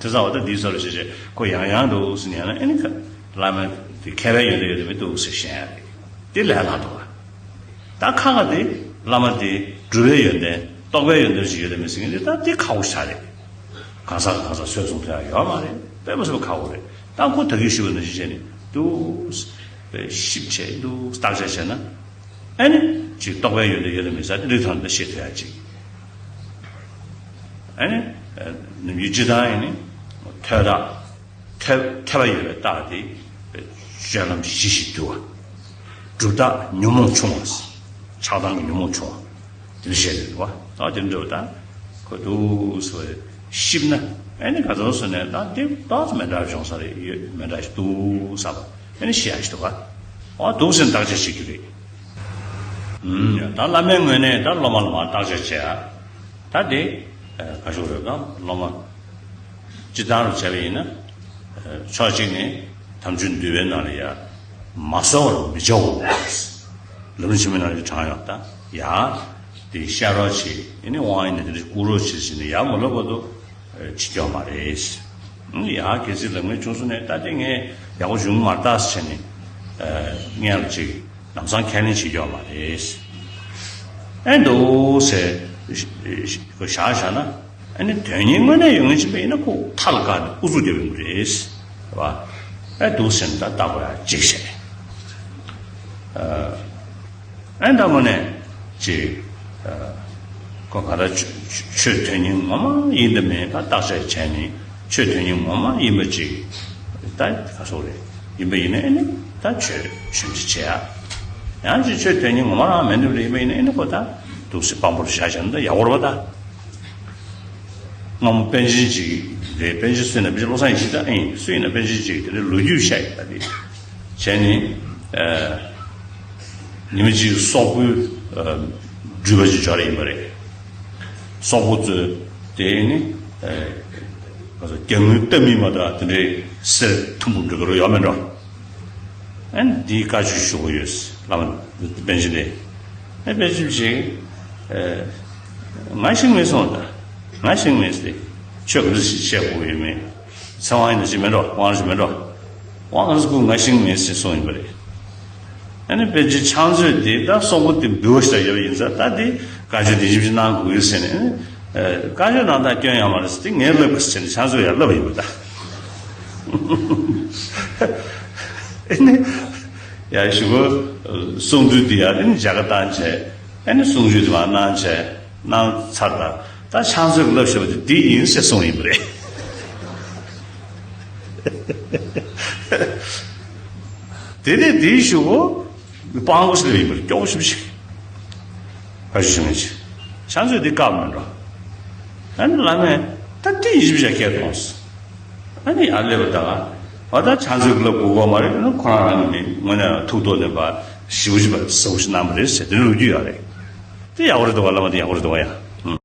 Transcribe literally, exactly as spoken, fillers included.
དེ་ཚ་བ་ད་འདིའི་ཚོ་ལ་ཞེས་བྱས་ཁོ་ཡང་ཡང་འདུག་ཟེར་ཉན་ན། ཨེ་ནི་ཁ་བླ་མ་དེ་མཁས་པའི་ཡོན་ཏན་ཡོད་དམ་མི་འདུག་ཟེར་བཤད་ཡ་རེད། དེ་ལས་སླ་འདུག་བ། ད་ཁ་ཁ་དེ་བླ་མ་དེ་སྒྲུབ་པའི་ཡོན་ཏན་རྟོགས་པའི་ཡོན་ཏན་ཞིག་ཡོད་དམ་མི་ཟེར་མཁན་དེ་ད་དེ་ཁག་པོ་ཞིག་རེད། གང་ཟག་གང་ཟག་སོས་སོང་ཐོན་ཡ་ཡོད་མ་རེད། དཔེ་མ་སྲིད་པ་ཁག་པོ་རེད། ད་ཁོ་ད་གིན་ཞུས་པ་ནང་བཞིན་བྱས་ནས་འདུག་དཔེ་ཞིབ་བྱས་འདུག་བརྟག་དཔྱད་བྱས་ན། ཨ་ནི་ཅིག་རྟོགས་པའི་ཡོན་ཏན་ཡོད་དམ་མི་ཟེར་འདི་ཐོག་ནས་ཤེས་ཐུབ་ཡ་ཅིག་ཨ་ནི་ནམ་རྒྱུན་སྤྱིར་བཏང་ཡིན་ནི་ཐོས་རྟགས། ཐོས་ཐོས་པ་ཡོད་པའི་རྟགས་དེ་སྤྱོད་ལམ་ཞི་ཞིང་དུལ་བ། སྒྲུབ་རྟགས་ཉོན་མོངས་ཆུང་བ། ཆགས་སྡང་གི་ཉོན་མོངས་ཆུང་བ། དེ་འདྲ་བཤད་འདུག་བ། ད་དེ་འདྲ་བ་ད་ཁོ་འདུག་སེ་ཞིབ་ན། ཨ་ནི་ག་ཚོད་སོང་ནས་ད་དེ་ཏོག་ཙམ་མི་འདྲ་བ་བྱུང་ས་རེད། ཡོད་མི་འདྲ་ཞིག་འདུག་བསམ་པ། ཨ་ནི་ཤེས་ཡ་ཞིག་འདུག་བ། འོ་འདུག་སེ་བརྟག་དཔྱད་བྱེད་རྒྱུ་རེད། ཨུམ། ད་བླ་མའི་ངོས་ནས་ད་སློབ་མ་ལ་མར་བརྟག་དཔྱད་བྱེད་ཡ། ད་དེ་ཨ་ག་ཞུ་རེད། ད་སློབ་མ་སྤྱིར་བཏང་རུ་བྱས་པ་ཡིན་ན། ཨ་ཕྱོགས་གཅིག་ནས་དམ་ཆོས་འདུལ་བའི་ནང་ལ་ཡ་མ་གསོལ་བར་མི་བྱའོ། ལམ་རིམ་ཆེན་མོའི་ནང་ལ་དྲངས་ཡོད། ད་ཡ་དེ་བཤད་རོགས་བྱེད། ཡིན་ནི་དབང་ཡིན་ན་དེ་འདྲ་བསྐུར་རོགས་བྱེད་ཟེར་ནས་ཡར་མ་ལོག་བར་དུ་བྱེད་རྒྱུ་མ་རེད། ཡ་གལ་སྲིད་ལབ་མཁན་བྱུང་སོང་ནས་ད་དེ་ངས་ཡག་པོ་བྱུང་མ་རེད་ད་ཟེར་ནས་སྔོན་ལ་ཅིག་ལམ་སང་ཁས་ལེན་བྱེད་རྒྱུ་མ་རེད། ཨེ་འདུག་སེ་བཞག་བཞག་ན། ཨ་ནི་དོན་སྙིང་དངོས་གནས་ཡོད་མཁན་ཅིག་ཡིན་ན་ཁོ་མཐའ་ལ་བཀག་ནས་ཨུ་ཚུགས་རྒྱབ་ཡོང་གི་རེད། རེད་བ། ཨེ་འདུག་སེ་ད་ལྟ་དགོས་ཡ་ཅིག་བྱས། ཨ་ནི་ད་དངོས་གནས་ཅིག་ཨ་ཁོ་ག་ལ་ཆོས་ཆོས་དོན་སྙིང་ངོ་མ་ཡིན་དང་མིན་ད་བརྟག་དཔྱད་བྱས་ནས། ཆོས་དོན་སྙིང་ངོ་མ་ཡིན་པ་ཅིག་ད་ག་སོག་རེད། ཡིན་པ་ཡིན་ན་ཨ་ནི་ད་ཆོས་ཞིབ་འཇུག་བྱེད་ཡ། ཡང་ཅིག་ཆོས་དོན་སྙིང་ངོ་མ་རང་མེད་འདུག་རེད། ཡིན་པ་ཡིན་ན་ཨ་ནི་ཁོ་ད་འདུག་སེ་དཔང་པོར་བཞག་བྱས་ན་ད་ཡག་པོ་རེད་པ། ད་སྔ་མོ་པཎ་ཆེན་ཅིག་རེད། པཎ་ཆེན་སུ་ཡིན་ན། པཎ་ཆེན་བློ་བཟང་ཡེ་ཤེས་ད་ཨེ་ཡིན། སུ་ཡིན་ན་པཎ་ཆེན་ཅིག་དེ་འདྲའི་ལོ་རྒྱུས་བཤད་ཡོད་པ་དེ་བྱས་ནས། ཨ་ཉི་མ་གཅིག་སོག་པོའི་ཨ་འགྲུལ་པ་ཅིག་འབྱོར་ཡིན་པ་རེད། སོག་པོ་ཚོས་དེ་ནི་ཨ་ག་ཚོད་རྒྱ་དངུལ་སྟབས་མི་མ་འདྲ་དེ་འདྲའི་གསེར་ཐུམ་བུ་འགྲོ་གི་རོ་ཡོད་མེད་འགྲོ། ཨ་ནི་འདིའི་བཀའ་ཆོས་ཞུ་གི་ཡོད། བླ་མ་པཎ་ཆེན་དེ། ཨ་པཎ་ཆེན་ཅིག་ཨ་ང་ཤེས་མེད་གསུངས། ད་ང་ཤེས་མེད་ཟེར། ཆོས་ག་འདྲ་ཞིག་བཤད་དགོས་ཡོད་མེད། ཚེ་དབང་ཡིན་ན་ཞིག་མེད་འགྲོ། དབང་ཞིག་མེད་འགྲོ། དབང་ང་ཚོ་ཁོ་ང་ཤེས་མེད་ཟེར་གསུངས་ཡིན་པ་རེད། ཨ་ནི་པཎ་ཆེན་ཕྱག་མཛོད་དེ་ད་སོག་པོ་དེ་འབུལ་བ་ཞིག་ཡོད་པ་ཡིན་ཙང་། ད་དེ་བཀའ་ཆོས་དེ་ཞིབ་ཞིབ་གནང་དགོས་ཟེར་ནས། ཨ་ནི་བཀའ་ཆོས་གནང་སྟངས་སྐྱོན་ཡོད་མ་རེད་ཟེར་དེ་ངས་ལབ་དགོས་ཟེར་ནས་ཕྱག་མཛོད་ཡར་ལབ་པ་ཡིན་པ། ད་ཨ་ནི་ཡ་ཞུ་གོ། གསུང་འདུས་འདི་ཡར་ཨ་ནི་མཇལ་ཁ་བཏང་བྱས། ཨ་ནི་གསུང་ཆོས་དེ་མར་གནང་བྱས། གནང་ཚར། ད་ད་ཕྱག་མཛོད་ཀྱིས་ལབ་བཞག་པ་དེ་འདི་ཡིན་ཟེར་གསུངས་ཡིན་པ་རེད། དེ་ནས་དེའི་གཞུག་གུ་དཔང་པོ་ཞིག་སླེབས་ཡིན་པ་རེད། སྐྱོ་པོ་ཞེ་པོ་ཞིག་བཀའ་ཆོས་ཞུ་མཁན་ཅིག་ཕྱག་མཛོད་འདི་བཀག་མེད་འགྲོ། ཨ་ནི་བླ་མས་ད་འདི་ཡིན་ཞིབ་བྱས་ཁས་བླངས་སོང་། ཨ་ནི་ཡར་སླེབས་པ་ད་ག་བ་ད་ཕྱག་མཛོད་ཀྱིས་ལབ་དགོས་ཀྱི་མ་རེད། ཨ་ནི་ཁོ་རང་རང་གི་མི་དངོས་གནས་ཐུགས་ཐོག་ནས་ཕར་ཞེ་པོ་ཞིག་ཕར་གསལ་པོ་ཞིག་གནང་བ་རེད་ཟེར། དེ་ལོ་རྒྱུས་ཡོད་རེད། དེ་ཡག་པོ་རེད་འདུག་བ། བླ་མ་དེ་ཡག་པོ་རེད་འདུག་བ་ཡ།